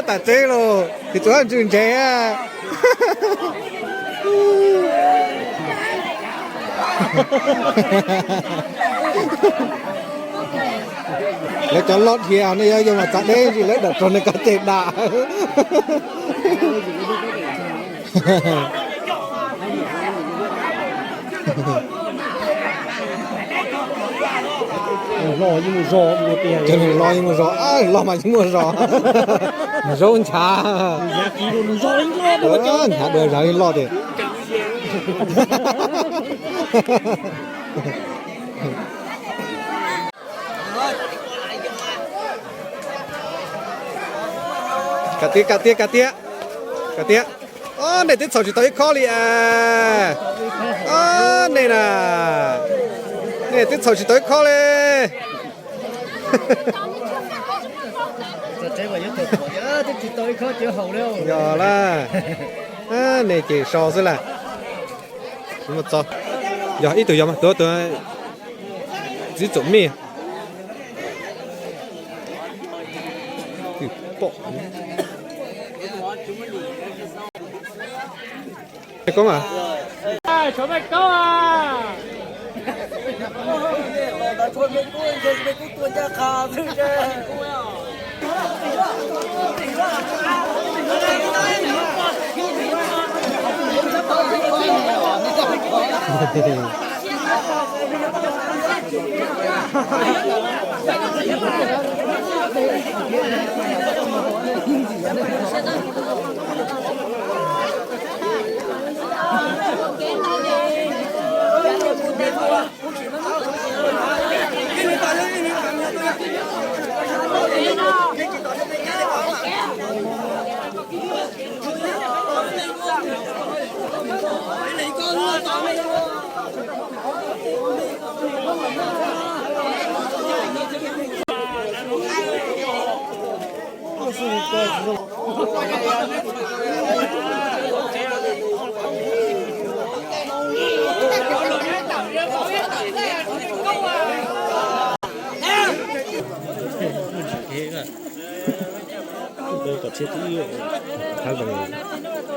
Tas teb los, tis txuas ntswg ntsev. Lawv cov loj dhia nej yuav mas txav deb ntsis lawv dam rau nej koj tej dam. Cov neeg loj yeej muaj zog, loj mas yeej muaj zog. Zaub nchav, nchav dua zog yeej loj tiag. Kam tiag, kam tiag, kam tiag, kam tiag. Ob, nej twb txhaum tsis tau ib khob li as. Ob, nej na, nej twb txhaum tsis tau ib khob li. Yog lawm, nej ces so xwb lawm. Yog ib tug yog mas tuav tus txiv txum mij. Koob a.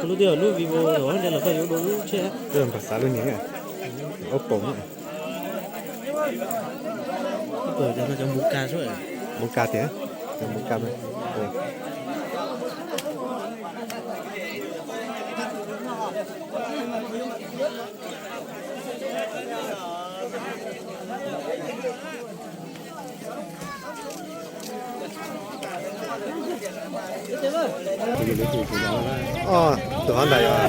Lub tiaj lub Vivo los ntshe los koj yuav dua lub tsheb. Npam xav lub niag ub poom. Cov no cov npum kas xwb. Npum kas tiag, cov npum kas. Tus hov ntawd yog